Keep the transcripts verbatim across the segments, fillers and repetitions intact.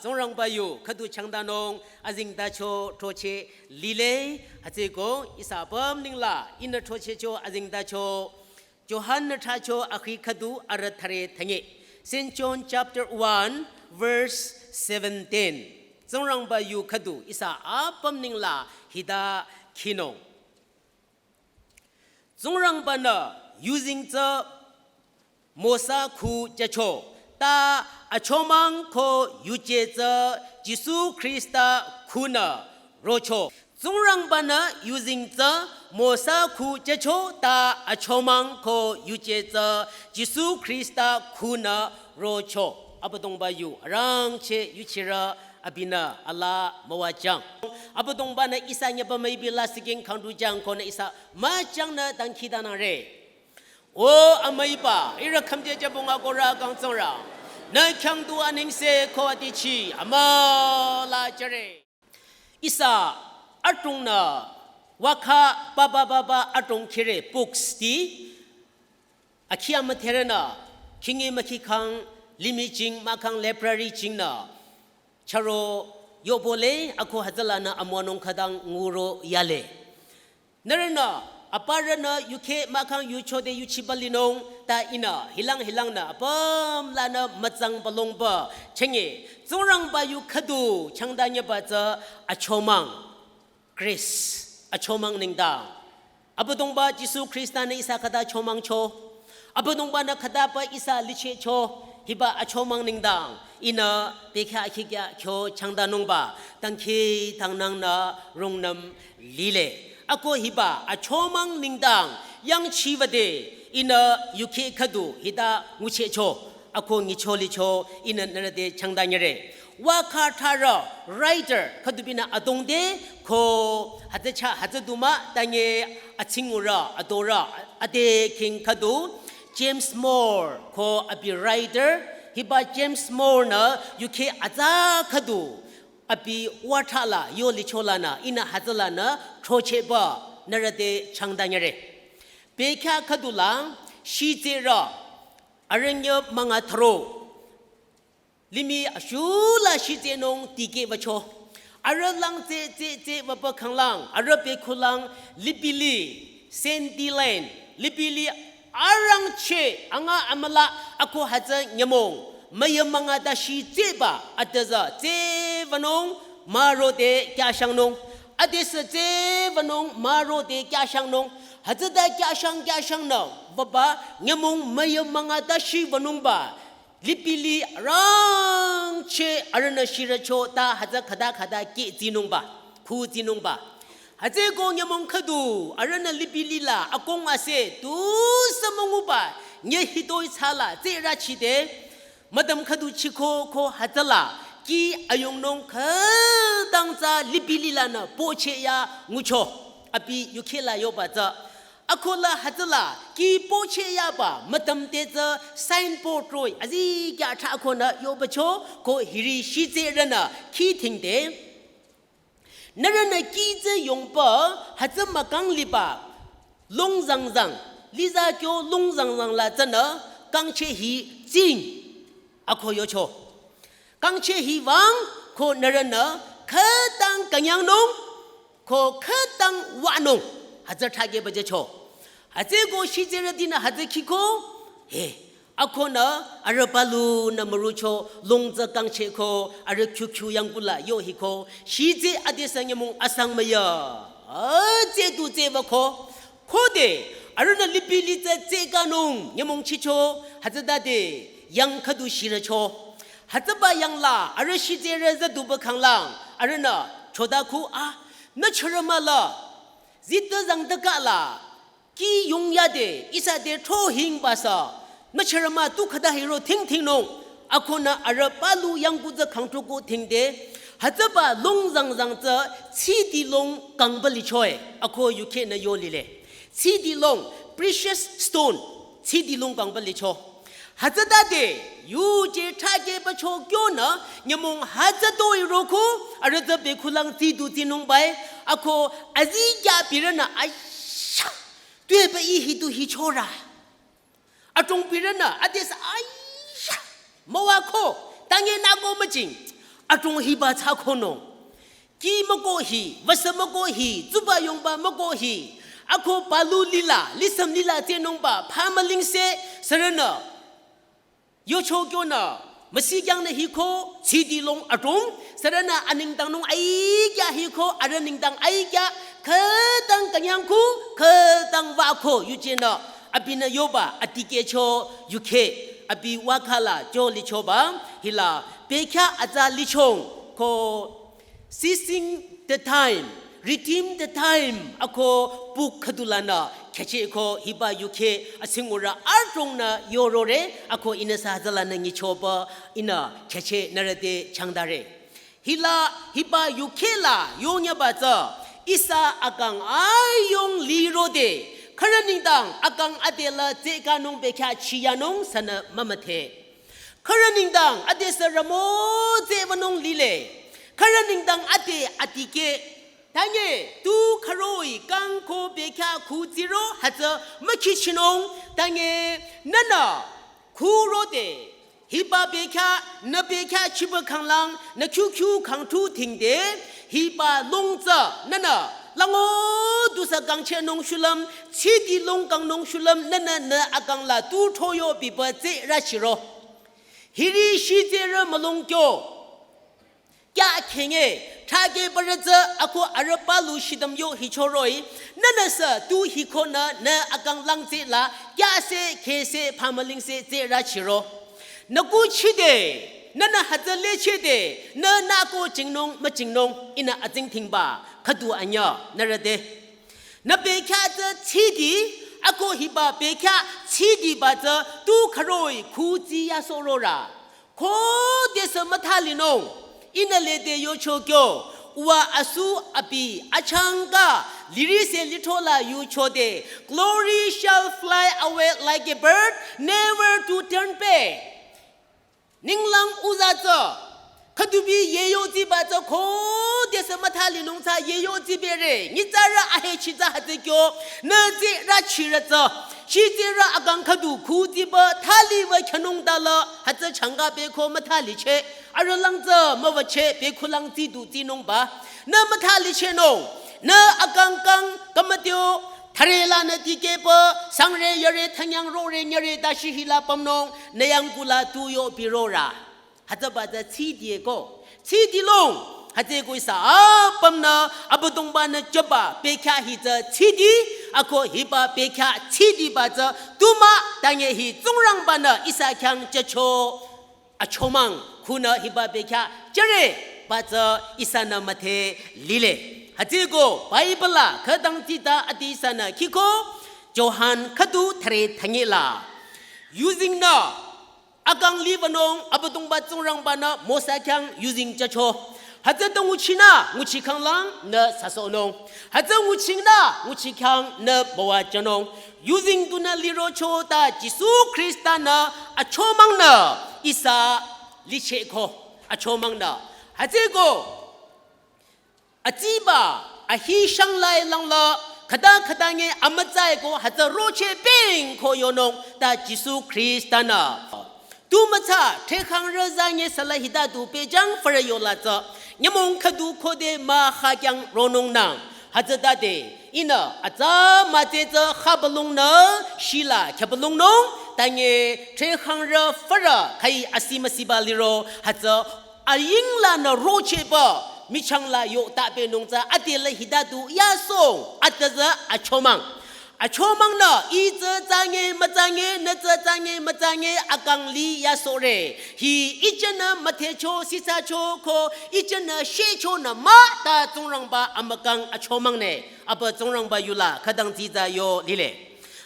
Tsingrangba yu khüdu changdanung azengtacho throcheh lile. Hütsüeko ihsa apüm nengla ihnü throchehcho azengtacho Johan-nü thracho akhi khüdu arüh thüre thünye. Saint John chapter one, verse seventeen. Tsingrangba yu khüdu ihsa apüm nengla hita khinung. Tsingrangba-nü yuzeng tsü Mosa khu jücho, ta achomang ko yuje tsü Jisu Khrista khunü rocho. Tsingrangba-nü yuzeng tsü Mosa khu jücho, ta achomang ko yuje tsü Jisu Khrista khunü rocho. Abüdongba yu arangcheh yuchirü abinü alaa müwajüng. Abüdongba-nü ihsa nyüba müipi la siking khangdujüng konü ihsa müjangnü dangkhidangnangre. O amüiba, ihrü khümje jübong akohrü kang Tsingrang, nü khyang du anengse ko adichi amüla jüre. Ihsa adrongnü wakha papa papa adrong khire books ti akhi amüdherünü khingi mükhikhang limih jing mahkhang library jingnü chüro yohpole ako hütsülanü amüwanung khütang nguro yale. Nührünü aparünü yukheh mahkhang yuchode yuchiba linung ta ihnü hilang hilangnü apüm lanü mütsang balongba chenge. Tsingrangba yu khüdu changdanyüba tsü achomang. Grace, achomang nengdang. Abüdongba Jisu Khrista-nü ihsa khüta chomangcho. Abüdongba-nü khütaba ihsa lichehcho. Hiba achomang nengdang ihnü bekhyah akhikyah kyo changdanungba dangkhidangnangnü rungnüm lile. Ako hiba achomang nengdang yangchiwüde ihnü yukheh khüdu hita nguchehcho. Ako nyicho licho ihnü nührü te changdanyüre. Wakha tharü writer khüdubinü adongde ko hütsü chah hütsü du mah tanye atsingurü adorü ade king khüdu James Moore ko abi writer. Hiba James Moore-nü yukheh atsa khüdu abi wathala yo licholanü ihnü hütsülanü throchehba nührü te changdanyüre. Bekhyah khüdula shitserü arüh nyü münga thüro limih ashula shitsenung dikehwücho. Arüh lang tse tse tse wüba khanglang arüh bekhulang lipili, sandy land, lipili arangcheh anga amüla ako hütsü nyümong müyü münga ta shitseba atüza tsewünung mürode kyashangnung. Adesü tsewünung mürode kyashangnung. Hütsüta kyashang kyashangnü wüba nyümong müyü münga ta shiwünungba lipili arangcheh arühnü shirücho ta hütsü khüta khüta keh tsinungba, khu tsinungba. Hütsüeko nyümong khüdu arühnü lipili la akong ase tusü münguba nye hitoi tsala tserüchide mütam khüdu chiko ko hütsüla kih ayungnung khütang tsü lipili lanü pocheh ya ngucho. Abi yukheh la yoba tsü Akola hütsüla kih pocheh yaba mütam te tsü signboard roh-i azikyah thra akonü yobacho ko hiri shitserünü kih thingde. Nührünü kih tsü yongba hütsü mükang liba longzangzang, liza kyo longzangzang la tsünü kangcheh hi tsing ako yocho. Kangcheh hi wüng ko nührünü khütang künyangnung ko khütang wünung hütsü thrakehba jücho. Hütsüeko shitserütinü hütsü khiko, he, akonü arüh palunü mürucho long tsü kangcheh ko arüh khyukyu yangkula yo hiko shitse adesü nyümong asang müya. A, tse tu tse wüko. Khode arühnü lipili tsü tsekanung nyümong chicho hütsütade yang khüdu shirücho. Hütsüba yang la arüh shitserü züduba khanglang arühnü chodakhu a nü chürü müla zitü zangdüka la kih yongyade ihsa te throhingba sü nü chürü mü tu khüta hiro thingthingnung. Akonü arüh palu yangku tsü khangthroko thingde. Hütsüba longzangzang tsü tsidilong kangba lichoe ako yukhehnü yo lile. Tsidilong, precious stone, tsidilong kangba licho. Hütsütade yuje thrakehbacho kyonü nyümong hütsütoi roko arüh tsü bekhulang tsidu tsinungbae ako azikyah pirünü aisha tuepü ih hidu hichorü. Adrong pirünü adesü aisha müwako tangenü ko müjing. Adrong hiba thsakonung. Kih mükoh hi, wüsa mükoh hi, tsuba yongba mükoh hi. Ako palu lila, lisam lila tsehnungba, phamalingse, sürünü. Yocho kyonü, müsi kyangnü hiko, sidi long adrong, sürünü anengdangnung aikya hiko, arüh nengdang aikya, khütang künyangku, khütang wüko, yujenü, abinü yoba, atikehcho, yukheh, abi wükhala, jo lichoba, hila, bekhyah atsa lichong, ko, Seizing the time, redeem the time, ako book khüdulanü, khecheko hiba yukheh asingura adrongnü yorore, ako ihnü sü hütsülanü nyichoba, ihnü kheche nührü te changdare. Hila hiba yukheh la yonyaba tsü, ihsa akang ayong lirode, khürü nengdang akang adela tsehkanung bekhyah chiyanung sünü mümüdhe. Khürü nengdang adesü ramo tsehwünung lile. Khürü nengdang ade atikeh. Tanye tu khüroi kangko bekhyah khutsiro hütsü mükhichinung. Tanye nünü khurode. Hiba bekhyah, nü bekhyah chiba khanglang, nü khyukhu khangthu thingde. Hiba long tsü nünü lango dusü kangchehnung shulüm, chidi long kangnung shulüm, nünü nü akang la tu thoyo biba tsehrüchiro. Hiri shitserü mülung kyo. Kya khenge, thake barütsü ako arüh palu shidam yo hichoroi, nünüsü tu hikonü nü akang langtse la, kya se, khe se, phamalingse, tsehrüchiro. Nü kuchide, nünü hütsü lechede, nü nüko chingnung, müchingnung, ihnü azengtingba, khüdu anyüh, nührü te. Nü bekhyah tsü chidi, ako hiba bekhyah chidiba tsü tu khüroi khutsiyasohrorü. Khodesü müthalinung, ihnü lede yocho kyo, uwa asu abi achangka, lirise lithola yuchode, glory shall fly away like a bird, never to turn back. Ninglang uza tsü, khüdubi yeyo tsiba tsü khodesü müthalinung tsü yeyo tsibere, nyitsarü ahechi tsü hütsü kyo, nü tsehrüchirü tsü, shitserü akang khüdu khutsiba thali wü khyünung dala, hütsü changka beko müthalicheh, arüh lang tsü müwücheh, beko lang tsidu tsinungba, nü müthalichehnung, nü akang kang, kamateo, thüre lanü tikehpü, sangre yare thanyang rore nyare dashi hila pümnung, nü yang kula tu yo birorü. Hütsüba tsü chidie ko. Chidi long. Hütsüeko ihsa apümnü Abüdongba-nü jüba bekhyah hi tsü chidi. Ako hiba bekhyah chidiba tsü tu mah tanye hi Tsingrangba-nü ihsa khyang jücho. Achomang khunü hiba bekhyah jüre ba tsü ihsanü müdhe lile. Hütsüeko Bible la khütang tsita adi ihsanü khiko Johan khüdu thüre thünyela. Yuzingnü akang liwünung Abüdongba Tsingrangba-nü Mosa khyang yuzeng jücho. Hütsü tu nguchinü, nguchi khanglang nü süsohnung. Hütsü nguchinü, nguchi khyang nü müwajünung. Yuzeng tunü lirocho ta Jisu Khrista-nü achomangnü ihsa lichehko. Achomangnü. Hütsüeko atsiba, ahi shanglai langla, khüta khüta nge amütsaiko hütsü rocheh peng ko yonung ta Jisu Khrista-nü. Tu mütsa, thekhangrü za nge sala hita tu pehjüng fürü yola tsü, nyümong khüdu khode mah khyang ronungnang, hütsütade, ihnü atsa mütse tsü khabalungnü, shila khabalungnung, tanye thekhangrü fürü khai asi müsiba liro, hütsü ayinglanü rochehba, michangla yo tapehnung tsü adela hita tu yasong, atüzü achomang. Achomangnü, ih tsü tsange, mütsange, nü tsü tsange, mütsange, akang li yasohre. Hi ijenü müdhecho, sisacho ko, ijenü shehchonü mah ta Tsingrangba amükang achomangne. Apa Tsingrangba yula khütang tsitsa yo lile.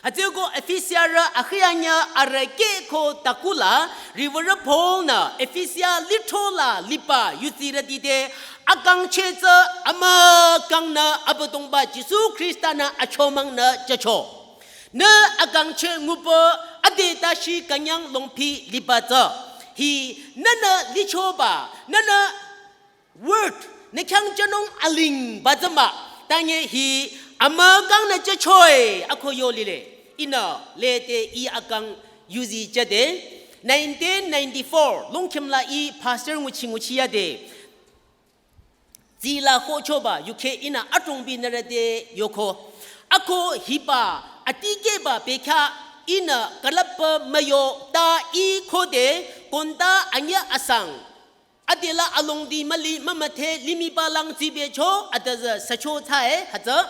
Hütsüeko Efesiarü akhianya arüh keh ko takula, riwürü Paul-nü Efesia lithro la liba yutsirüti te, akangcheh tsü amükangnü Abüdongba Jisu Khrista-nü achomangnü jücho. Nü akangcheh ngupü ade tashi künyang longpi liba tsü. Hi nünü lichoba, nünü word, nü khyang jünung alingba tsü mah. Tanye hi amükangnü jüchoe ako yo lile. Ihnü lete ih akang yuzi jüde. Nineteen ninety-four, Longkhim la ih pastor nguchi nguchi yade. Zila hochoba yukheh ihnü adrongbi nührü te yoko. Ako hiba atikehba bekhyah ihnü külüpba müyo ta ih khode konda anyüh asang. Adela alongdi müli mümüdhe limih balang zibecho adüzü sücho thsae hütsü.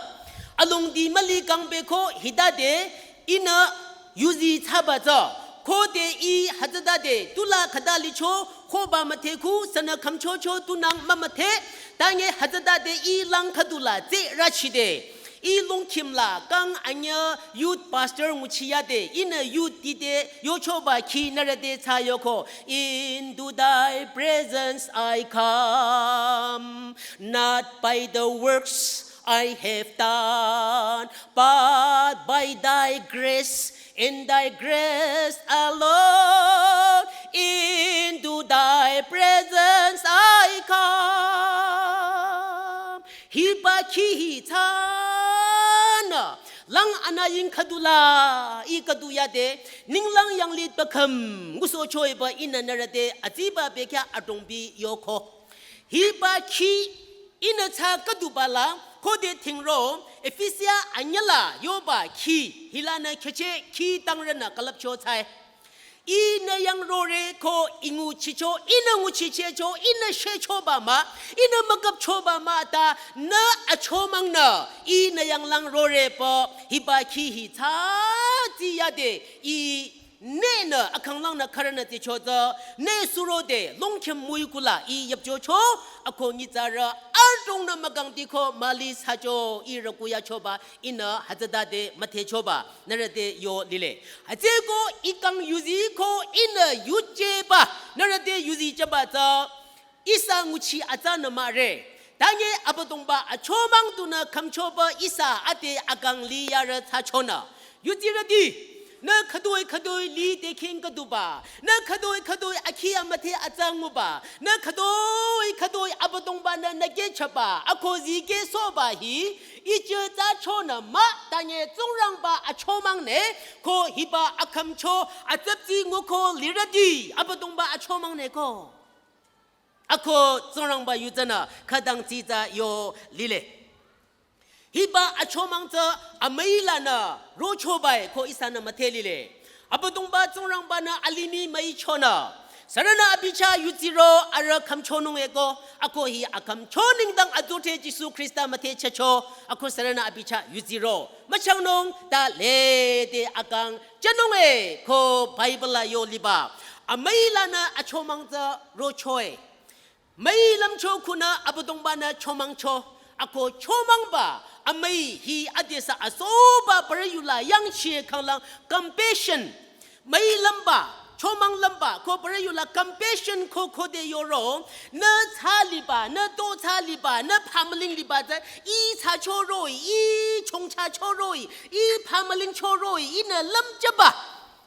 Alongdi müli kangbeko hitade ihnü yuzi thsaba tsü. Khode ih hütsütade tula khüta licho khoba müdhekhu sünü khümchocho tunang mümüdhe. Tanye hütsütade ih lang khüdula tse rachide. Ih longkhimla kang anyüh youth pastor nguchiyade ihnü youth tite yochoba khi nührü te thsa yoko. Into thy presence I come, not by the works I have done, but by thy grace, in thy grace alone, into thy presence I come. Hiba khi hi thsanü lang anüying khüdula ih khüdu yade ninglang yanglih pakhüm ngusohchoiba ihnü nührü te aziba bekhyah adrongbi yoko. Hiba khi ihnü thsa khüduba la khode thingro Efesia anyüla yoba khi hilanü kheche khi tangrünü külüpcho thsae. Ihnü yang rore ko ih nguchicho, ihnü nguchichehcho, ihnü shehchoba mah, ihnü mükapchoba mah ta nü achomangnü ihnü yang lang rore pü hiba khi hi thsa tsi yade ih nenü akanglangnü khürünü ticho tsü ne surode longkhim müikula ih yüpchocho ako nyitsarü adrongnü mükangtiko müli thsacho ih rükuyachoba ihnü hütsütade müdhechoba nührü te yo lile. Hütsüeko ih kang yuzi ko ihnü yujeba nührü te yuzi jüba tsü ihsa nguchi atsanü mahre. Tanye Abüdongba achomang tunü khümchoba ihsa ade akang liyarü thsachonü. Yuzirüti, nü khütoi khütoi lide khing khüduba, nü khütoi khütoi akhi amüdhe atsa nguba, nü khütoi khütoi Abüdongba-nü nü kehchaba, ako zikehsohba hi, ije thsachonü mah tanye Tsingrangba achomang ne, ko hiba akhümcho atsüptsi nguko lirüti, Abüdongba achomang ne ko. Ako Tsingrangba yu tsünü khütang tsitsa yo lile. Hiba achomang tsü amüi lanü rochobae ko ihsanü müdhe lile. Abüdongba Tsingrangba-nü alimih müichonü. Sürünü abi chah yuziro arüh khümchonung eko. Ako hi akhümcho nengdang azote Jisu Khrista müdhe chehcho. Ako sürünü abi chah yuziro. Müchangnung ta lede akang jünung e ko Bible la yo liba. Amüi lanü achomang tsü rochoe. Müi lümcho khunü Abüdongba-nü chomangcho. Ako chomangba amüi hi adesü asoba parü yula yangchie khanglang compassion. Müi lümba, chomang lümba, ko parü yula compassion ko khode yoro, nü thsa liba, nü to thsa liba, nü phamüling liba tsü, ih thsacho roh-i, ih chongchacho roh-i, ih phamülingcho roh-i, ihnü lümjüba.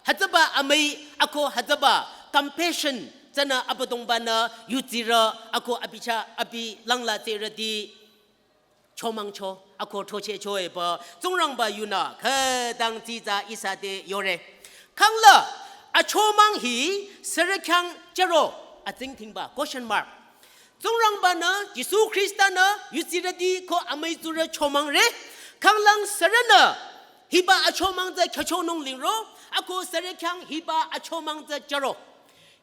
Hütsüba amüi, ako hütsüba compassion tsünü Abüdongba-nü yuzirü, ako abi chah abi langla tsürüti chomangcho, ako throchehcho epü Tsingrangba yunü khütang tsitsa ihsa te yore. Khangla achomang hi sürü khyang jüro, atsingdhingba question mark. Tsingrangba-nü, Jisu Khrista-nü, yuzirüti ko amüi tsurü chomangre, khanglang sürünü hiba achomang tsü khyüchonung lingro, ako sürü khyang hiba achomang tsü jüro.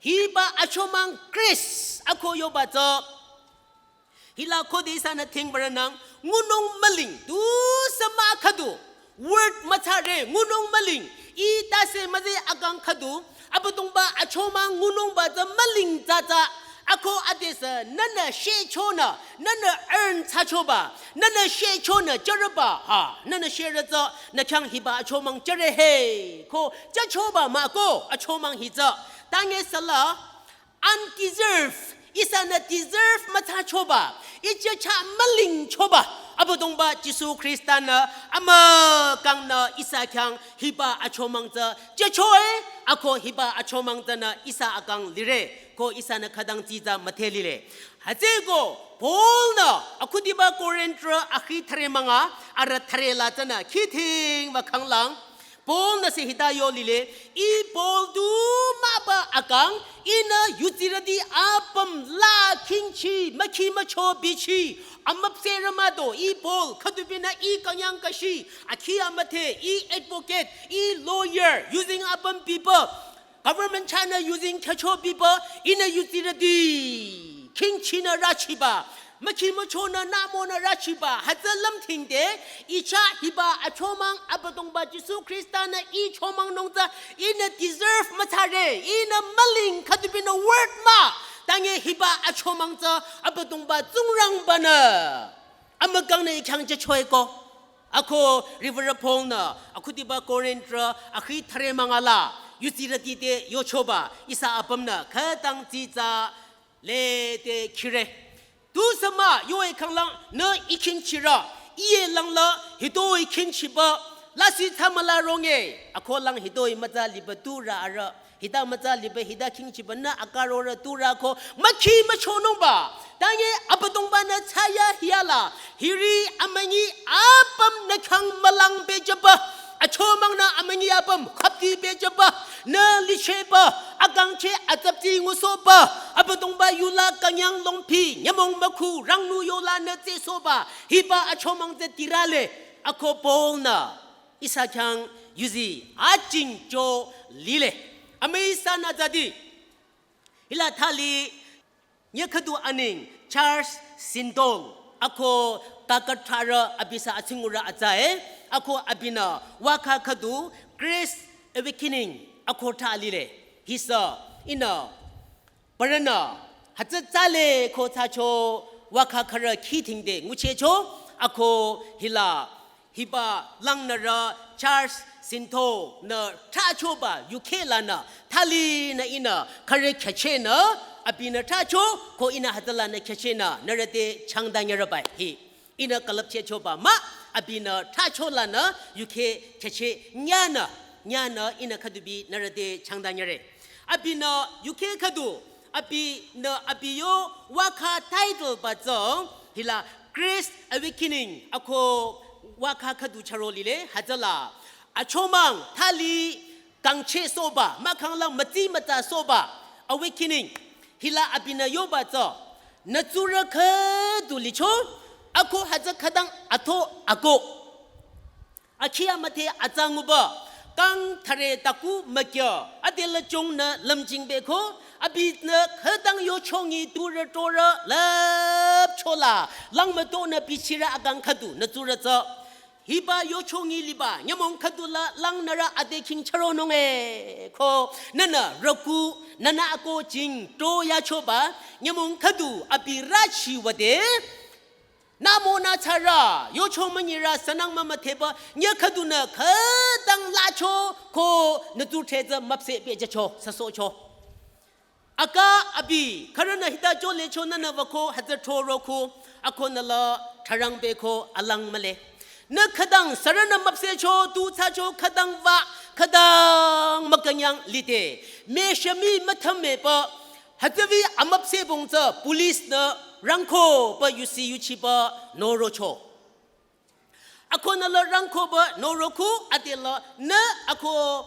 Hiba achomang Christ, ako yoba tsü. Hila khode ihsanü thingbarünang, ngunung müling, tusü mah khüdu. Word müthsare, ngunung müling, ih tase müze akang khüdu, Abüdongba achomang ngunungba tsü müling tsatsa, ako adesü, nünü shehchonü, nünü earn thsachoba, nünü shehchonü jürüba, ha, nünü shehrü tsü, nü khyang hiba achomang jüre he, ko, jüchoba mah ko, achomang hi tsü, tanye süla, undeserved, ihsanü deserve müthsachoba, ije chah mülingchoba, Abüdongba Jisu Khrista-nü, amükangnü ihsa khyang hiba achomang tsü, jüchoe, ako hiba achomang tsünü ihsa akang lire, ko ihsanü khütang tsitsa müdhe lile. Hütsüeko, Paul-nü, akhudiba Korinthrü akhi thüre münga, arüh thüre la tsünü, khithing mükhanglang, Paul-nü se hita yo lile, ih Paul du mah Akang, ihnü yutsirüti apüm la khingchi, mükhi mücho bichi, amüpsehrü mah do, ih Paul, khüdubinü ih künyang kashi, akhi amüdhe, ih advocate, ih lawyer, using apüm biba, government chahnü using khyücho biba, ihnü yutsirüti khingchinü rüchiba, mükhi müchonü nümonü rüchiba, hütsü lümthingde, ih chah hiba achomang Abüdongba Jisu Khrista-nü ih chomangnung tsü, ihnü deserve müthsare, ihnü müling khüdubinü worth mah, tange hiba achomang tsü Abüdongba Tsingrangba-nü amükangnü ih khyang jüchoeko. Ako Reverend Paul-nü akhudiba Korinthrü akhi thüre mangala, yutsirüti te yochoba, ihsa apümnü khütang tsitsa lede khire. Tusü mah, yo-e khanglang nü ih khingchirü, iye langla hitoi khingchiba, lasih thsamüla ronge, ako lang hitoi mütsa liba turü arüh, hita mütsa liba hita khingchiba nü akarorü turü ko, mükhi müchonungba, tange Abüdongba-nü thsayahiala, hiri amünyi apüm nü khyang mülang pehjüba, achomangnü amünyi apüm khüpti pehjüba, nü lichehba, akangcheh atsapti ngusohba, Abüdongba yula künyang longpi, nyümong mükhu, rangnu yola nü tsehsohba, hiba achomang tsü tirale, ako Paul-nü ihsa khyang yuzi ajingcho lile. Amüi ihsanü zadi, hila thali, nye khüdu aneng Charles Swindoll, ako kakatharü abisü atsingurü atsae, ako abinü wakha khüdu Great Awakening ako thalile. Hisü ihnü parünü hütsü tsale ko thsacho wakha khürü khithingde nguchehcho, ako hila hiba langnürü Charles Swindoll-nü thrachoba yukheh lanü thalinü ihnü khürü khyüchehnü, abinü thracho ko ihnü hütsülanü khyüchehnü nührü te changdanyürübai hi. Ihnü külüpchehchoba mah, abinü thracho lanü yukheh khyücheh nyanü, nyanü ihnü khüdubi nührü te changdanyüre. Abinü yukheh khüdu, abinü abi yo wakha title ba tsü, hila Great Awakening ako wakha khüdu chüro lile, hütsüla achomang thali kangchehsohba, mahkhang lang mütsi mütsasohba, awakening. Hila abinü yoba tsü, nü tsurü khüdu licho, ako hütsü khütang atho ako. Akhi amüdhe atsa nguba, kang thüre taku mükya, adela chongnü lümjing beko, abinü khütang yochongi turü torü lüpchola, lang mütonü bichirü akang khüdu, nü tsurü tsü. Hiba yochongi liba, nyümong khüdula langnürü ade khingchüronung e, ko, nünü rüku, nünü ako jingto yachoba, nyümong khüdu abi rüchi wüde, nümonü thsarü, yocho münyirü sünang mümüdheba, nye khüdunü khütang lacho ko nü tu thsetsü müpseh pehjücho, süsohcho. Aka abi, khürünü hita jülecho nünü wüko hütsü thro roko, ako nüla tharang beko alang mühle. Nü khütang sürünü müpsehcho, tu thsacho khütang wü, khütang mükünyang lide. Meshami müthame pü, hütsüvi amüpsehbong tsü police-nü rangko pü yusi yuchiba norocho. Ako nüla rangko pü noroku adela nü ako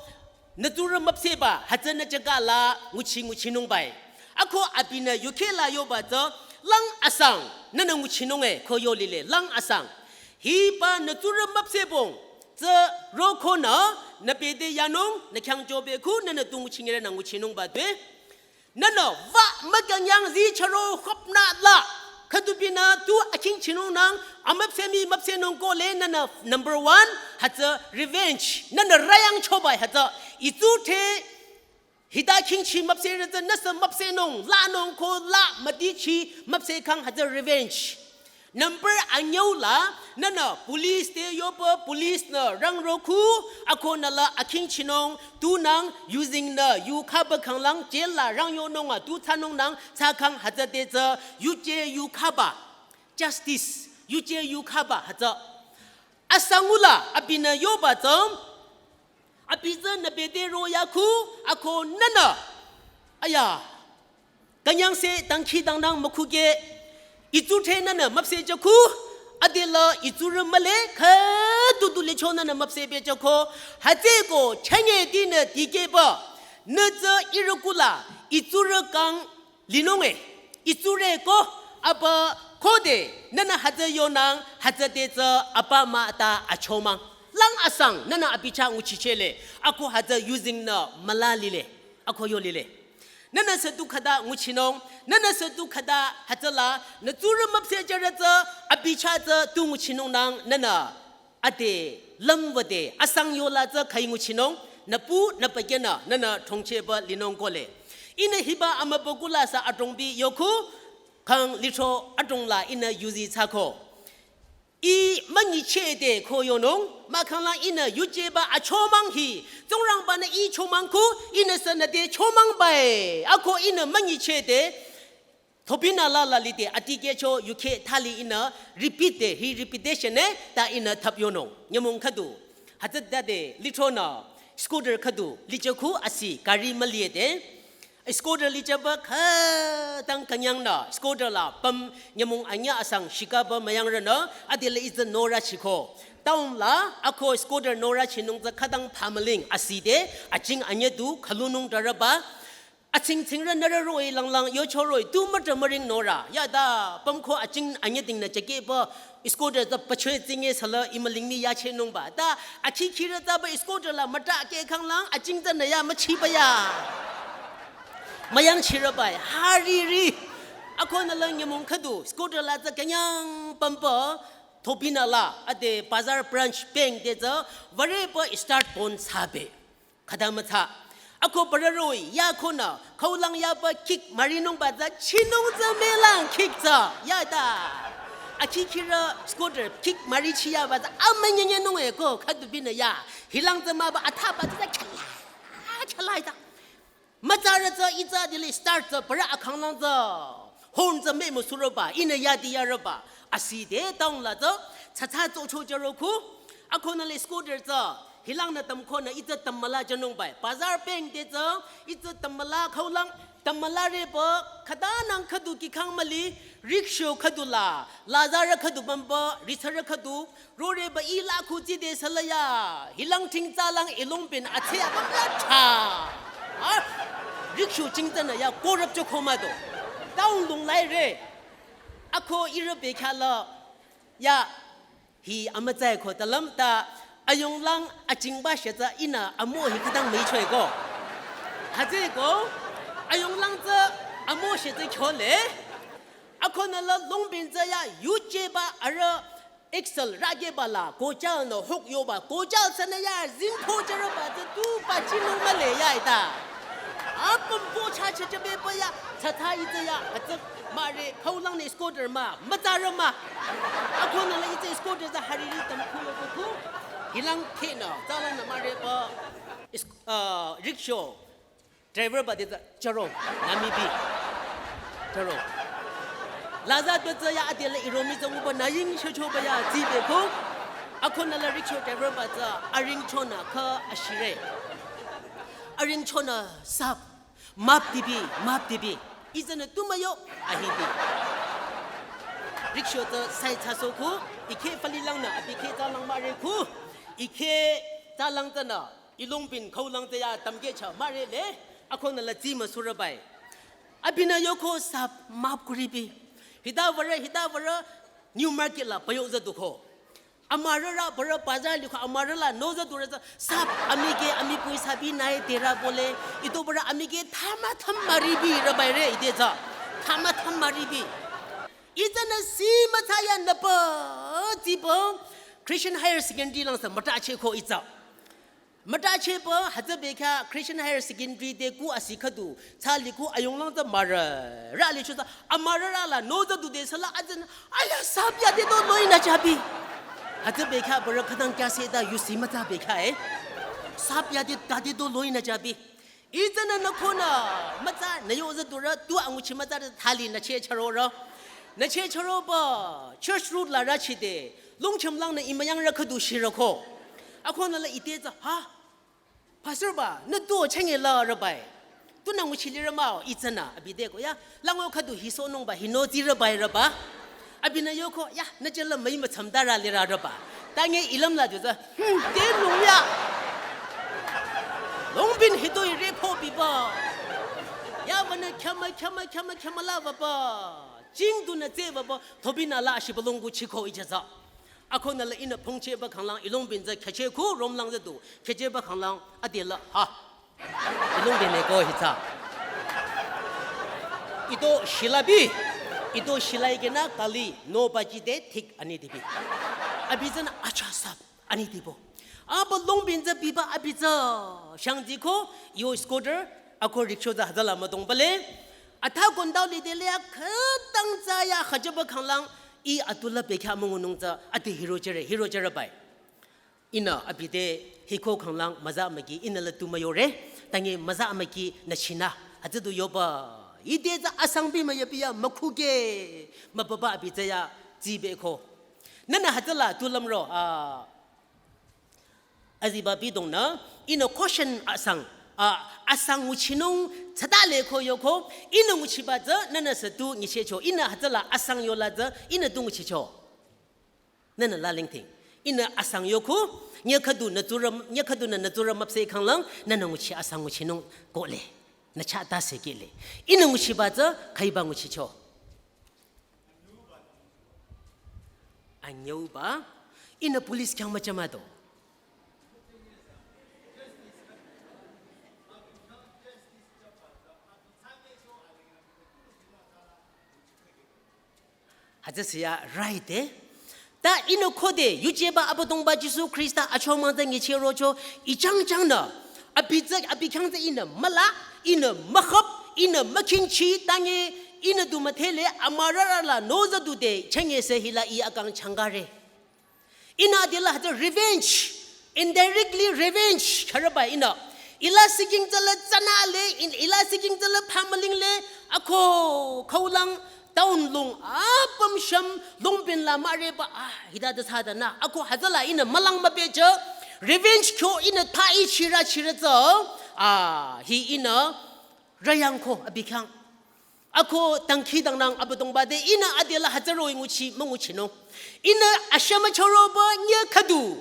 nü tsurü müpsehba hütsünü jüka la nguchi nguchinungbai. Ako abinü yukheh la yoba tsü lang asang nünü nguchinung e ko yo lile lang asang. Hiba nü tsurü müpsehbong tsü rokonü nü bete yanung nü khyang jobeku nünü tu nguchinyire nü nguchinungba due. Nünü wü mükünyang zi chüro khüpnü la. Khüdubinü tu akhingchinungnang amüpsehmi müpsehnung kohle nünü number one, hütsü revenge. Nünü rüyangchoba hütsü. Itsu te hita khingchi müpsehrü tsü nüsü müpsehnung, lanung ko la müdichi müpsehkhang hütsü revenge. Number anyüu la, nünü police te yopü police-nü rangro khu, ako nüla akhingchinung, tunang, yuzingnü, yu khaba khanglang, jail la rangyonung a, tu thsanungnang, thsakhang hütsü te tsü, yuje yu khaba. Justice, yuje yu khaba hütsü. Asangula, abinü yoba tsü, abi tsü nü bete roya khu, ako nünü. Aya. Künyangse dangkhidangnang mükhuke, itsu te nünü müpseh jüko, adela itsurü mühle, khüdudu licho nünü müpseh pehjüko, hütsüeko chünye dinü dikehba, Nü tsü ihrü kula, itsurü kang linunge, itsurü ko, apa khode, nünü hütsü yonang, hütsü te tsü apa mah ta achomang. Lang asang, nünü abi chah nguchichele, ako hütsü using nü müla lile, ako yo lile. Nünü sütu khüta nguchinung, nünü sütu khüta hütsüla, nü tsurü müpseh jürü tsü, abi chah tsü tu nguchinung nang, nünü ade lümwüde asang yola tsü khai nguchinung, nü pu nü pakenü, nünü thongchehba linung kole. Ihnü hiba amübükuh la sü adrongbi yokhu, kang lithro adrong la ihnü yuzi thsako. Ih münyichehde ko yonung, mahkhang la ihnü yujeba achomang hi, Tsingrangba-nü ih chomang khu, ihnü sü nü te chomang bae, ako ihnü münyichehde, thopinü la la lide atikehcho yukheh thali ihnü repeat de hi repetition e ta ihnü thap yonung. Nyümong khüdu. Hütsütade lithronü scooter khüdu lichekhu asi gari müliede. Scooter licheba khütang künyangnü scooter la püm nyümong anyüh asang shikaba müyangrünü adele itsü norü chiko. Town la ako scooter norü chinung tsü khütang phamüling aside aching anyüh du khülunung darüba. Aching chingrü nührü roh-i langlang yocho roh-i tu mütrah müring norü. Ya ta pümko aching anyüdingnü chekeba scooter ta pachwe tsinge sala imüling mi yachehnungba. Ta akhi khirü taba scooter la mütrah kehkhang lang aching ta nü ya müchiba ya. Müyangchirübai, hariri. Ako nü la nyümong khüdu scooter la tsü künyang pümba thopinü la ade bazar branch bank te tsü würeba start pon thsabe. Khüta müthsa. Ako parü roh-i, ya khonü, khaulang yaba kick mürinungba tsü chinung tsü mülang kick tsü, ya ta. Akhi khirü scooter kick mürichiyaba tsü amünyenyenung e ko, khüdu binü ya. Hilang tsü müba athaba tsü khala, khala ita. Mütsarü tsü itsa dili start tsü parü akhanglang tsü. Horn tsü mümüsurüba, ihnü yadi yarüba. Aside town la tsü, tsatsa tsocho jüro khu. Ako nü le scooter tsü, hilang nü tümkhonü itsü tümüla jünungbai. Bazar bank te tsü, itsü tümüla khaulang, tümüla reba, khüta nang khüdu kikhang müli, rickshaw khüdu la, lazarü khüdu bamba, ritsarü khüdu, roreba ih la khu tside sala ya, hilang ting tsalang ilongbin atseh abam la cha. Ha? Rickshaw chingtanü ya, korap cho khomado. Town lung laire. Ako ihrü bekhala, ya, hi amütsai ko talam ta ayonglang achingba she tsü ihnü amo hi khütang müichoi ko. Hütsü ko ayonglang tsü amo she tsü kyo le. Ako nü la longbin tsü ya yujeba arüh excel rageba la kochal nü hok yoba kochal sünü ya zingko jürüba tsü tu pachinung mühle ya ita. Apüm po cha cha cha beba ya, cha cha itsü ya, atsü mare, khaulang nü scooter mah, mütsarü mah. Ako nü la itsü scooter tsü hariri tümkhu yo kukhu. Hilang khenü, tsalang nü mare ba, is-, uh, rickshaw driver ba de tsü, charo, nü mibi. Charo. Laza tu tsü ya adela iromi tsü nguba nü ying shocho ba ya zibe ko. Ako nü la rickshaw driver ba tsü, aring chonü kha ashire. Aring chonü sap. Map dibi, map dibi. Itsünü tu müyo, ahibi. Rickshaw tsü sai tsaso khu, ikhe fali lang nü, abi khe tsalang mare khu, ikhe tsalang tsünü, ilongbin khaulang tsü ya tamke cha mare le, ako nü la tsi müsurübai. Abinü yoko sap map kuribi. Hita würe, hita würe, New Market la payo za dukho. Amarüra bara bazar liko amarüla noza durüza sap amige amipui sabi nai tera bole ito bara amige thama tham maribi rabai re ide za. Thama tham maribi. Itsünü si mütsaya nüpa zibo Christian Higher Secondary lang sa müta che ko itsa. Müta che pü hütsü bekha Christian Higher Secondary te ku asi khüdu, tsali ku ayonglang tsü mürü, rü licho tsü, amürü rü la no tsü dude sala atsün, aya sap yade to loinü jabi. Hütsü bekha bürü khütang kya se ta yusi mütsa bekha e. Sap yade tade to loinü jabi. Itsünü nü khonü mütsa nü yo tsü durü tu anguchi mütsa thali nü che charo rü. Nü che charo pü church road la rü chide, longcham lang nü imayang rü khüdu shirü ko. Akhonü la ite tsü, ha? Pastor ba, nü tu chenge la rü bai. Tu nü nguchi lirü mah-o, itsünü, abi de ko ya. Lango khüdu hi sohnung ba, hi no tsirü bai rü ba. Abinü yoko, ya, nü jela mai mütsam da rü lirü rü ba. Tange ilam la ju tsü, hmm, te nung ya. Longbin hitoi repo biba. Ya vanü kyama, kyama, kyama, kyama la baba. Jing du nü tse baba. Thobinü la ashiba longku chiko ijaza. Akonü la ihnü pongcheba khanglang ilongbin tsü kheche ku romlang tsü du. Khecheba khanglang adela ha. Ilongbin ne ko hitsa. Ito shilabi. Ito shilai kena kali no baji de thik ani dibi. Abi tsünü acha sap ani dibo. Aba longbin tsü biba abi tsü. Shangji ko yo scooter ako rickshaw tsü hazala madong bale. Atha kondao lidele ya khütang tsü ya khajaba khanglang i atula bekha mungunung tsü ati hiro chere, hiro chere bai. Ihnü abi te hiko khanglang maza maki ihnü la tu mayore, tangi maza maki nü china, hütsü du yoba. Ite tsü asangbi mayabi ya makhuke, mababa abi tsü ya zibe ko. Nünü hütsüla tu lamro, a, aziba bidong nü, ihnü caution asang, a, asang nguchinung tsatale ko yoko, ihnü nguchiba tsü, nünü sü tu nyichecho, ihnü hütsüla asang yola tsü, ihnü tu nguchicho. Nünü lalingting. Ihnü asang yoku, nyekhüdu nü tsurü, nyekhüdu nü nü tsurü mapse khanglang, nünü nguchi asang nguchinung kole. Nü chata sekele. Ihnü nguchiba tsü, khaiba nguchicho. Anyuba, ihnü police khyang machama do. Hütsü siya right e. Ta ihnü khode, yujeba Abüdongba Jisu Khrista achomang tsü nyicheh rocho, ichang chang nü. Abi tsü, abi khyang tsü ihnü müla, ihnü mükhap, ihnü mükhingchi, tangi, ihnü du müthele, amarara la, noza du de, chenge se hila i akang changare. Ihnü adela hütsü revenge, indirectly revenge, charaba ihnü. Ila siking tsüla tsana le, in-, ila siking tsüla pamaling le, ako, khaulang, town lung, apüm sham, longbin la mareba, ah, hita da sada na, ako hütsüla ihnü mülang mabeja, revenge kyo ihnü ta i chira chira tsü, ah, hi ihnü, rayang ko, abi khyang. Ako tangkhi dangnang Abüdongba te ihnü adela hütsüro nguchi münguchinung. Ihnü ashama choroba nyekhüdu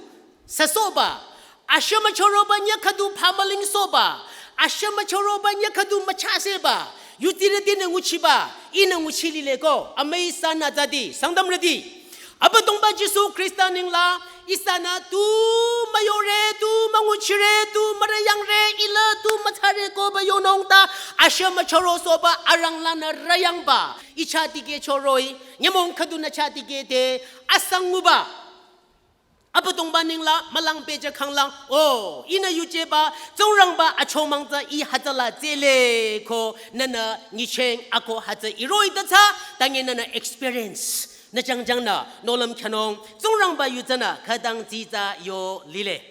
sasoba. Ashama choroba nyekhüdu pamaling soba. Ashama choroba nyekhüdu machaseba. Yutire dine nguchiba. Ihnü nguchi lile ko. Amai sana zadi. Sangdam redi. Abüdongba Jisu Khrista ningla, ihsanü tu mayore, tu manguchire, tu marayangre, ila tu mathare ko ba yonung ta, asha machoro soba aranglanü rayangba, icha dikeh choroi, nyümong khüdunü cha dikeh te, asang nguba. Abüdongba ningla, mülang pehjü khanglang, oh, ihnü yujeba, Tsingrangba achomang tsü i hütsüla tsele ko, nünü nyicheng ako hütsü iroi ta tsü, tangi nünü experience. Nü jangjang nü, nohlüm khyünung, Tsingrangba yu tsünü, khütang tsitsa yo lile.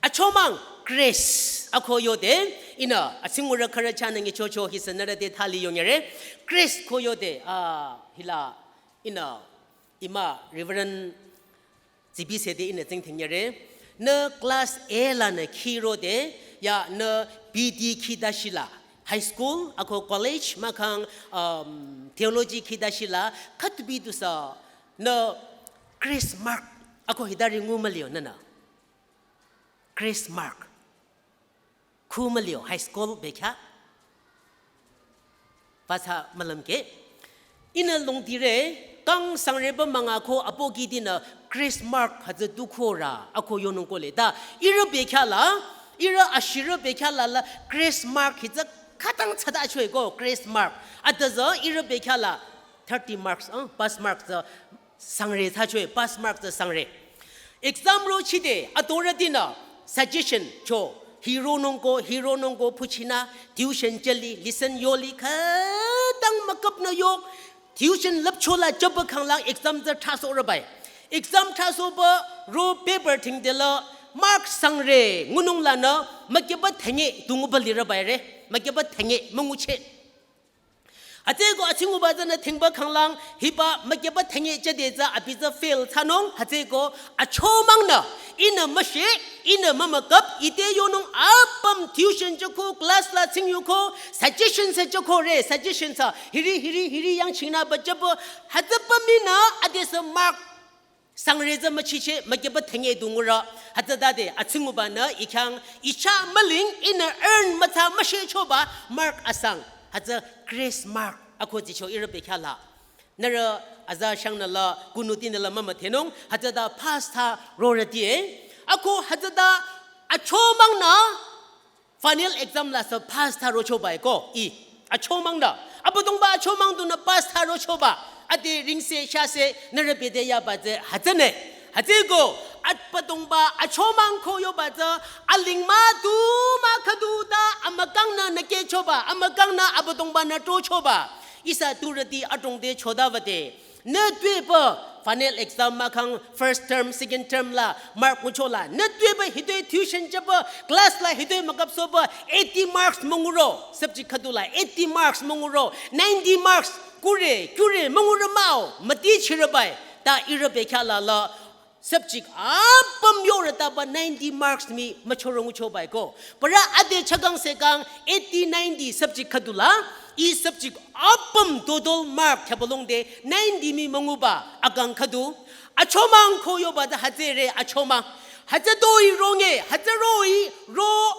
Achomang, grace, ako yode, ihnü, atsingurü khürü chahnü nyichocho hi sünürü te thali yonyere, grace ko yode, ah, hila, ihnü, ima, Reverend, zibi sede ihnü tsingdhing nyere, nü class A lanü khirode, ya nü B D khidashila, high school, ako college, mahkhang, um, theology khidashila, khütubi dusü, nü grace mark, ako hitari ngu mülio nünü. Grace mark. Khu mülio, high school bekhyah. Pasa mülümke. Ihnü longdire, kang sangreba münga ko apo kidinü grace mark hütsü dukhora, ako yonung kole. Ta, ihrü bekhyah la, ihrü ashirü bekhyah la la grace mark hütsü khütang tsada choi ko, grace mark. Ata tsü ihrü bekhyah la thirty marks, ah, pass mark tsü sangre thsachoi, pass mark tsü sangre. Exam rochide, atorütinü, suggestion cho, hironung ko, hironung ko, phuchinü, tuition chali, lesson yoli, khütang müküpnü yok, tuition lüpchola chaba khanglang exam tsü thrasohrübai. Exam thrasohba, ro paper thingdela, mark sangre, ngunung lanü, mükyeba thenge, dunguba lirübai re, mükyeba thenge, müngucheh. Hütsüeko atsinguba tsünü thingba khanglang, hiba mükyeba thenge chade tsü abi tsü fail thsanung, hütsüeko achomangnü, ihnü müshe, ihnü mümüküp, ite yonung apüm tuition choko, class la tsing yuko, suggestion sü choko re, suggestion sü, hiri, hiri, hiri yang chingnü ba chaba, hütsüba minü, adesü mark Sangre tsü müchiche, mükyeba thenge du ngurü. Hütsütade, atsingübanü, i khyang, i chah müling, ihnü earn mütsa müshehchoba, mark asang. Hütsü grace mark, ako tsicho ihrü bekhyah la. Nührü aza shangnü la, kunutinü la mümüdhenung, hütsüta pass thsa rorüti e. Ako hütsüta achomangnü, final exam la sü pass thsa rochoba e ko, i. Achomangnü. Abüdongba achomang dunü pass thsa rochoba. Ade ringse shase nührü bete yaba tsü hütsüne. Hütsüeko, Abüdongba achomang ko yoba tsü, aling mah tu mah khüdu ta amükangnü nükehchoba, amükangnü Abüdongbanü trochoba. Ihsa turüti adrong te choda wüde. Nü tuepü final exam mahkhang first term, second term la mark ngucho la. Nü tuepü hitoi tuition jüpü class la hitoi mükapsohpü eighty marks münguro. Subject khüdu la eighty marks münguro. Ninety marks kure, kure münguro mah-o. Müti chirübai. Ta ihrü bekhyah la la subject apüm yorütaba ninety marks mii müchoro nguchobai ko. Parü ade chakang sekang eighty ninety subject khüdu la, i subject apüm total mark khyapalongde ninety mii münguba akang khüdu. Achomang ko yoba tsü hütsüre achomang. Hütsütoi ronge, hütsü roh-i ro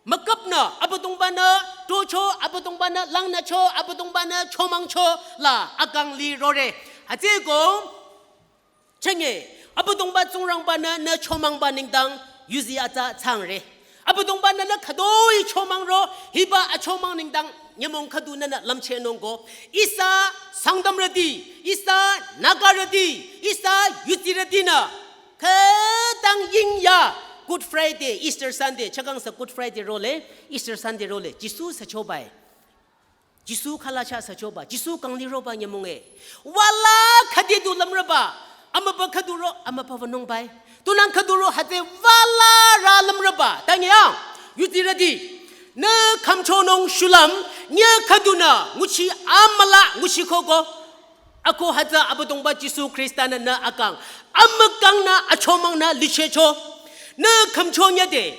mükapnü, Abüdongbanü trocho, Abüdongbanü langnücho, Abüdongbanü chomangcho la akang li rore. Hütsüeko, chenge, Abüdongba Tsingrangbanü nü chomangba nengdang yuzi atsa tsangre. Abüdongbanü nü khütoi chomangro, hiba achomang nengdang nyümong khüdu nünü lümchehnung ko. Ihsa Sangtamrüti, ihsa Nagarüti, ihsa yuzirütinü khütang yingya Good Friday, Easter Sunday, chakang sü Good Friday role, Easter Sunday role, Jisu süchobai. Jisu khalacha süchoba, Jisu kangli roba nyümong e. Wala khüdi du lümrüba, amübü khüdu ro, amübü wünungbai. Tunang khüdu ro hütsü wala rü lümrüba, tangi ya, yuzirüti. Nü khümchonung shulüm, nyi khüdunü, nguchi amüla, nguchi koko. Ako hütsü Abüdongba Jisu Khrista-nü nü akang, amükangnü, achomangnü lichehcho. Nü khümcho nyüde.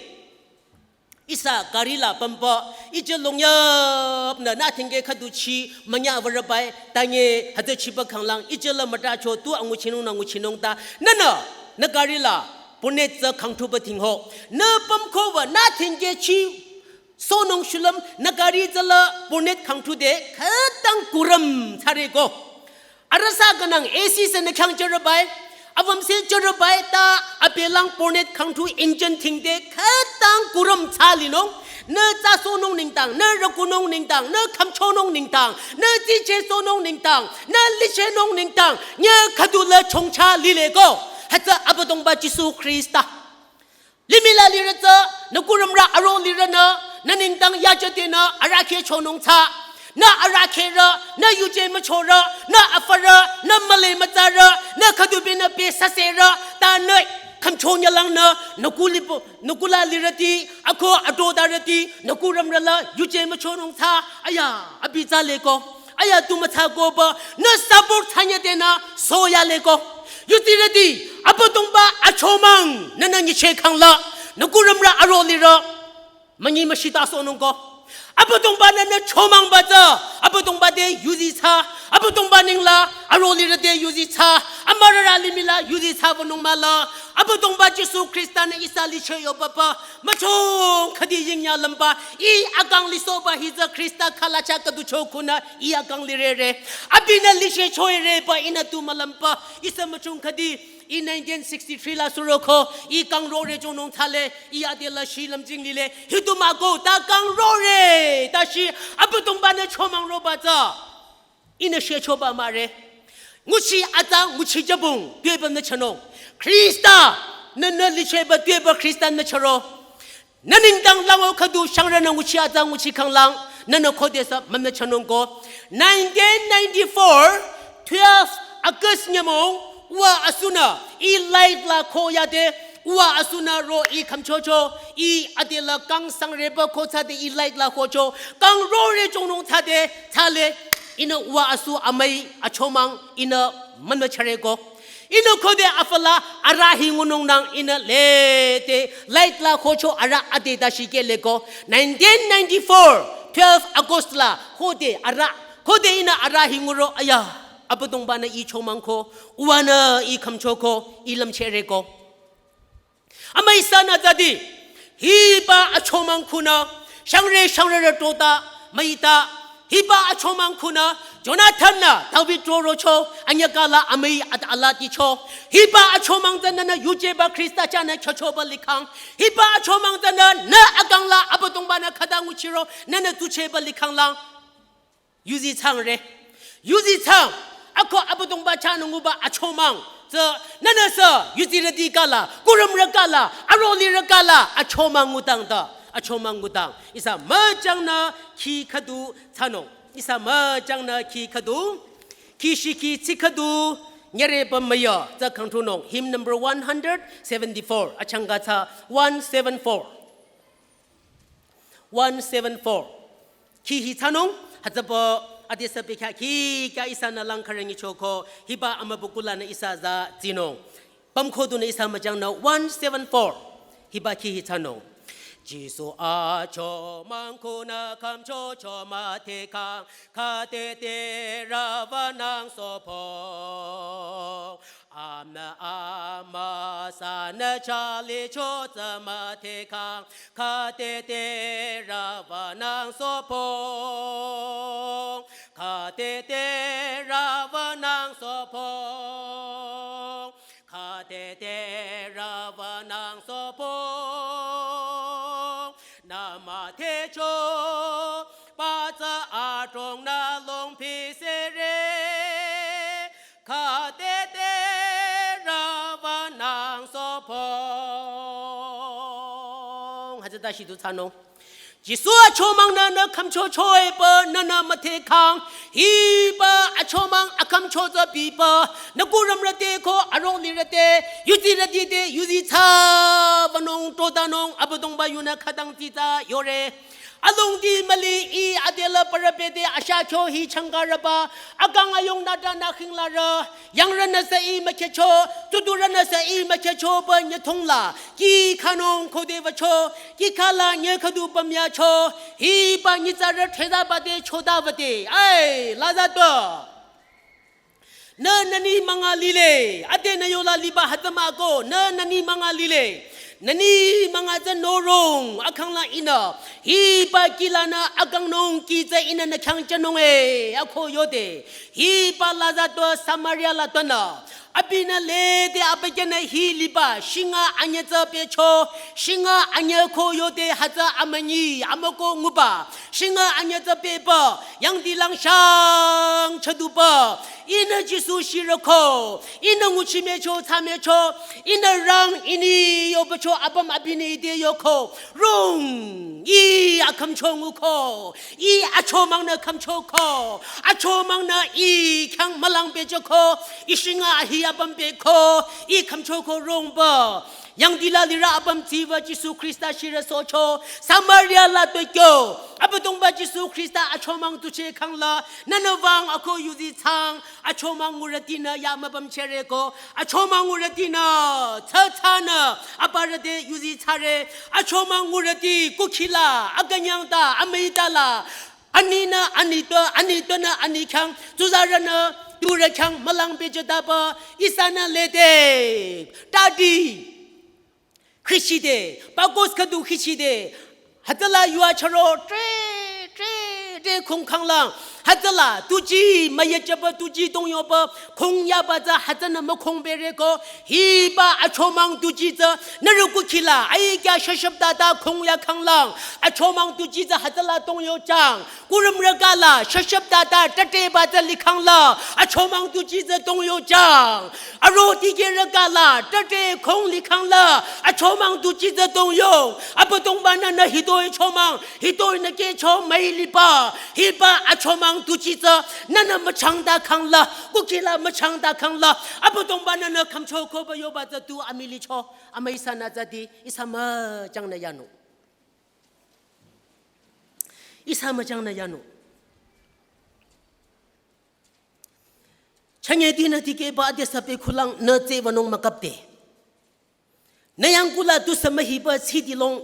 Ihsa gari la pümpü, ije longyapnü nü thingke khüdu chi münya würebai, tangi hütsü chiba khanglang, ije la mütacho tu anguchinung nü nguchinung ta, nünü, nü gari la, bonnet tsü khangthuba thingho, nü pümpü kova, nü thingke chi, sohnung shulüm, nü gari tsü la, bonnet khangthude, khütang kurüm thsare ko. Arüh sa kanang A C sü nü khyang jürebai, avamse jürebai ta abelang bonnet khangthu engine thingde khütang kurüm thsa linung, nü tsasohnung nengdang, nü rükunung nengdang, nü khümchonung nengdang, nü tsichehsohnung nengdang, nü lichehnung nengdang, nyi khüdu la chongcha lile ko, hütsü Abüdongba Jisu Khrista. Limih la lirü tsü, nü kurümrü aro lirünü, nü nengdang yajüdenü, arahkheh chonung thsa. Nü arahkhehrü, nü yuje müchorü, nü afürü, nü müle mütsarü, nü khüdu binü pe süserü, ta nü khümcho nyülangnü, nü kulipo, nü kula lirüti, ako adodarüti, nü kurümrü la yuje müchonung thsa, aya, abi tsale ko. Aya tu mütsa koba, nü sabur thsanyüdenü soyale ko. Yuzirüti, Abüdongba achomang, nünü nyicheh khangla, nü kurümrü aro lirü, münyi müshitasohnung ko. Abüdongbanü nü chomangba tsü, Abüdongba te yuzi thsa, Abüdongba nengla, aro lirü te yuzi thsa, amürarü limih la yuzi thsaba nung mahla, Abüdongba Jisu Khrista-nü ihsa licheh yobaba, müchong khüdi yingya lümba, i akang lisohba hitsü Khrista khalacha khüdu cho kunü, i akang lirere. Abinü licheh choireba ihnü tu mülümba, ihsa müchong khüdi, i nineteen sixty-three la suroko, i kang rore chonung thsale, i ade la shi lümjing lile, hitu mah ko, ta kang rore, ta shi, Abüdongbanü chomang roba tsü. Ihnü shehchoba mahre. Nguchi atsa nguchi jübung, tuepü nü chonung. Khrista, nü nü lichehba tuepü Khrista nü choro. Nü nengdang lango khüdu shangrünü nguchi atsa nguchi khanglang, nünü khodesü mümüchonung ko. Nineteen ninety-four, twelve August nyümong, uwa asunü, i light la khoyade, uwa asunü ro i khümchocho, i ade la kang sangreba kho thsade i light la khocho, kang rore chonung thsade, thsale, ihnü uwa asu amüi achomang, ihnü mümüchore ko. Ihnü khode afü la arüh hi ngunung nang ihnü lede light la khocho arüh ade ta shikele ko. Nineteen ninety-four, twelve August la khode arüh, khode ihnü arüh hi nguro aya. Abüdongba-nü I chomang ko, uwa-nü I khümcho ko, I lümchehre ko. Amüi ihsanü tsüdi, hiba achomang khunü, shangre shangrerü tota, müita, hiba achomang khunü, Jonathan-nü David rorocho, anyüh kala amüi at alaticho. Hiba achomang tsü nünü yujeba Khrista chahnü kyochoba likhang. Hiba achomang tsünü nü akang la Abüdongba-nü khüta nguchiro, nünü tucheba likhang lang. Yuzi changre. Yuzi chang. Ako Abüdongba chahnü nguba achomang. Tsü nünüsü yuzirüti kala, kurümrü kala, arolirü kala, achomang ngutang ta. Achomang ngutang. Ihsa müchangnü khi khüdu thsanung. Ihsa müchangnü khi khüdu. Khi shikhi tsi khüdu. Nyere pamaya. Tsü khangthunung. Hymn number one hundred seventy-four. Achangka tsü one seven four. One seven four. Khi hi thsanung, hütsüpü adesü bekhyah khi kya ihsanü lang kharengi choko, hiba amübükuh lanü ihsa za tsinung. Pamkhodunü ihsa müchangnü one seven four. Hiba khi hi thsanung. Jisu achomang khunü khümchocho müdhekhang, khütete rübanang sopo. Amnü amüsanü chalicho tsü müdhekhang, khütete rübanang sopo. Khütete rübanang sopo. Khütete rübanang sopo. Nü müdhechoba tsü adrongnü longpisere. Khütete rübanang sopo. Hütsüta shidu thsanung. Jisu achomang nünü khümchochoepü nünü müdhekhang. Hiba achomang akhümcho tsü bipü. Nü kurümrü te ko arolirü te. Yuzirüti te yuzi thsabanung totanung Abüdongba yunü khütang tsitsa yore. Alongdi müli I adela parapete ashakyo hi changkaraba, akang ayong nüta nü khinglarü, yangrünüsü I mükhecho, tudurünüsü I mükhecho ba nyethongla, khi khanung khode bacho, khi khala nye khüdu pamyacho, hiba nyitsarü thezaba te choda bate, ai, laza to. Nü nüni manga lile, ade nü yola liba hütsü mah ko, nü nüni manga lile. Nüni manga tsü norong, akhangla Ihnü. Hiba khi lanü akangnung khi tsü Ihnü nü khyang thsanung e, ako yode. Hiba laza to Samaria la tonü. Abinü lede abükyünü hi liba, shinga anyü tsü pecho, shinga anyü ko yode hütsü amünyi, amüko nguba. Shinga anyü tsü pepü, yangdi lang shang chadupü, Ihnü Jisu shiroko, Ihnü nguchimecho tsamecho, Ihnü rang ini yobacho apüm abinü ide yoko, rong, I akhümcho nguko, I achomang nü khümchoko, achomang nü I khyang mülang pechoko, I shinga ahi apüm peko, I khümchoko rongba. Yangdila lirü apüm tsiba Jisu Khrista shirü socho, Samaria la tokyo, Abüdongba Jisu Khrista achomang tuche khangla, nünü wüng ako yuzi thsang, achomang ngurütinü ya müpüm chere ko, achomang ngurütinü, tsatsanü, aparü te yuzi thsare, achomang ngurüti, kukhila, akünyang ta, amüita la, Aninü, ani to, ani tonü, ani khyang, tsuzarünü, turü khyang, mülang pehjütaba, ihsanü lede, tadi, khüshide, pakos khüdu khüshide, hütsüla yua charo, tre, tre, tre, khung khanglang, hütsüla, tuji, müyejüba tuji tongyoba, khung yaba tsü, hütsünü mükhung bere ko, hiba achomang tuji tsü, nührü kukhila, aikya shashap tata khung ya khanglang, achomang tuji tsü hütsüla tongyo chang, Kurümrü kala, shashap tata, tate ba tsü likhangla, achomang tuji tsü tongyo chang. Aro dikehrü kala, tate khong likhangla, achomang tuji tsü tongyo. Abüdongba nünü hitoi chomang, hitoi nü kehcho müi liba, hiba achomang tuji tsü, nünü müchangta khangla, kukhila müchangta khangla, Abüdongba nünü khümcho koba yoba tsü tu amülicho, amüi ihsanü tsüdi, ihsa müchangnü yanung. Ihsa müchangnü yanung. Chünye dinü dikehba ade sape khulang nü tsü wünung mükapde. Nü yangkula tusü mühiba tsidi long.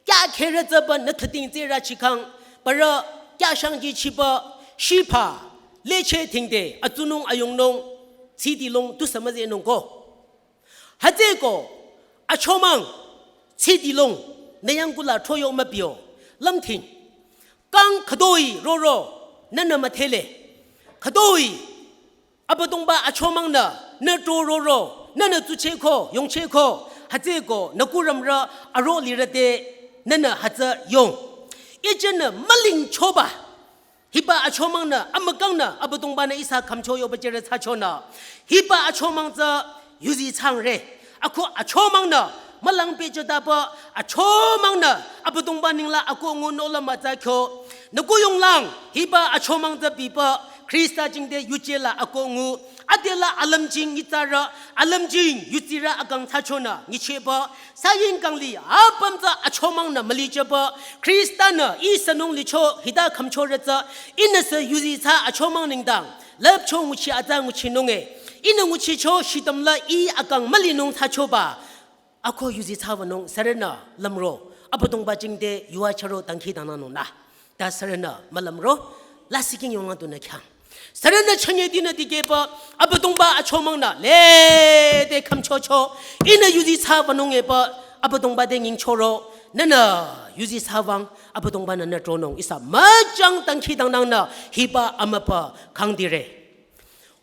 Kya kherü tsüba nü thüding tsü rü chikhang. Parü kya shangji chiba shipha. Leche thingde atsunung ayongnung, tsidilong tusü müzehnung ko. Hütsüeko achomang, tsidilong, nü yangkula throyo müpio, lümthing. Kang khütoi roro, nünü müdhele. Khütoi, Abüdongba achomangnü, nü tro roro, nünü tsucheko, yongcheko, hütsüeko, nü kurümrü, aro lirü te, nünü hütsü yong. Ijenü mülingchoba. Hiba achomangnü, amükangnü, Abüdongbanü ihsa khümcho yoba jere thsachonü. Hiba achomang tsü yuzi thsangre. Ako achomangnü, mülang pehjütaba, achomangnü, Abüdongba ninglang ako ngu nola mütsa kyo. Nü kuyonglang, hiba achomang tsü biba, Khrista jingte yujela ako ngu. Adela alümjing nyitsarü, alümjing yutsirü akang thsachonü, nyicheba, saying kangli, apüm tsü achomangnü mülijeba, Khrista-nü, ih sünung licho, hita khümchorü tsü, ihnüsü yuzi thsa achomang nengdang, lüpcho nguchi atsa nguchinunge, ihnü nguchicho shitümla ih akang mülinung thsachoba, ako yuzi thsabanung, sürünü, lümro, Abüdongba jingte, yuva charo dangkhidangnangnung nü. Ta sürünü mülümro, lasih king yonga tunü khyang. Sürünü chünye dinü dikehba, Abüdongba achomangnü, lede khümchocho, ihnü yuzi thsabanung eba, Abüdongba te nyingchoro, nünü yuzi thsabang, Abüdongbanü nü tronung, ihsa müchang dangkhidangnangnü, hiba amüpa, kangdire.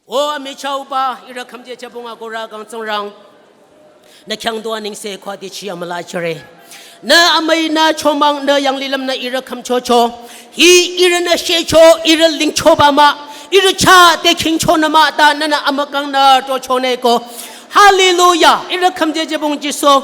O amichahba, ihrü khümje chabong akorü kang Tsingrang. Nü khyang dua nengse khwadi chi amüla jüre. Nü amüi nü chomang nü yanglilüm nü ihrü khümchocho. Hi ihrünü shehcho, ihrü lingchoba mah. Ihrü chah te khingchonü mah ta nünü amükangnü tochoneko. Hallelujah. Ihrü khümje chabong Jisu.